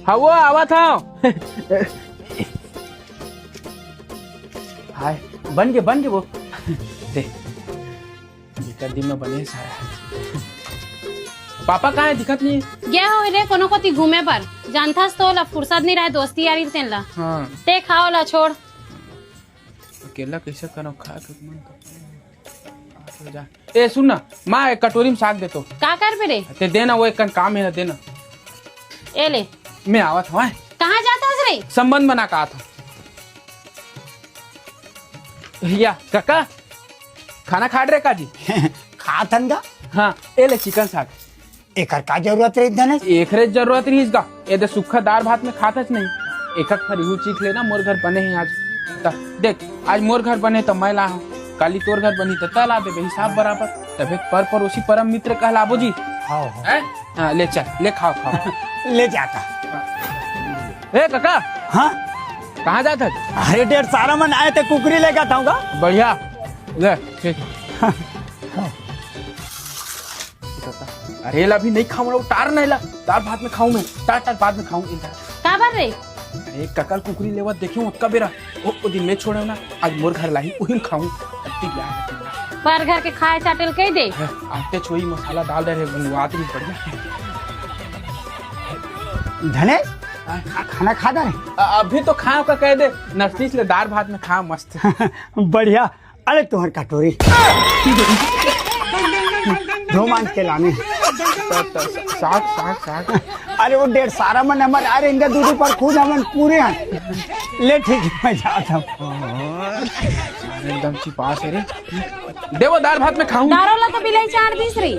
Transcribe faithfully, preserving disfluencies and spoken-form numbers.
हाँ, वो आवत हव। हाय, बन गे, बन गे वो। दे। एकर दिन में बने सारा। पापा कहाँ हे? दिखत नहीं। गया हो रे कोनो कोती घूमे बर। जानथस तो ला फुर्सत नहीं रहे दोस्ती यारी तेन ला। हाँ। ते खाओ ला छोड़। अकेला कैसे करो, खा के मन करता है। जा। ए, सुन ना, माँ, एक कटोरी में साग दे तो। का करबे रे? ते दे ना, वो एक कन काम है ना, दे ना। ए ले। मैं आवत हूँ, हैं? कहाँ जात हस रे? संबंध बना के आत हूँ। या, काका, खाना खा रे का जी? खात हन गा? हाँ, ए ले चिकन साग। एकर का जरूरत रहिस धनेश? एकरे जरूरत रहिस गा। ए दे सुक्खा दार भात में खाथस नहीं। एक एक फर इहू चीख लेना, मोर घर बने ही आज। त देख, आज मोर घर बने त मैं ला हूँ, काली तोर घर बनी त तै ला देबे, हिसाब बराबर। तबे पर पड़ोसी परम मित्र कहलाबो जी। हाँ, हाँ। हैं? हाँ, ले चल, ले खाओ, खाओ। ले जाता। ए काका। हाँ? कहाँ जात हस? अरे डेढ़ सारा मन आए थे, कुकरी लेकर था गा। बढ़िया। ले, ठीक। अरे ला अभी नहीं खाऊं ना, उतार नहीं ला। दार भात में खाऊं मैं। टार टार बाद में खाऊं इधर। काबर रे? अरे ककल कुकरी लेवत देखे हूं ओतका बेरा। ओ, ओ दिन मैं छोड़े हूं ना, आज मोर घर लाही, उही में खाऊं। अत्ती प्यार है तेरा। पर घर के खाए चाटेल कह दे। हाँ, आते छोई मसाला डाल दे रे, गुनगुआत भी बढ़िया। धनेश, हाँ? खा-, खाना खा दे रे। अ-, अभी तो खाओ का कह दे, नस्तीस ले दार भात में खा मस्त। बढ़िया। अरे तुहर कटोरी। धो मांज के लाने। साग, साग, साग। अरे वो डेढ़ सारा मन हमर, अरे इनका दूध पर खुद हमन पूरे हैं। ले ठीक है, मैं जाता हूँ। अरे एकदम चिपास है रे। दे वो दार भात में खाऊं। दारो ला तो बिलाई चार दिस रे।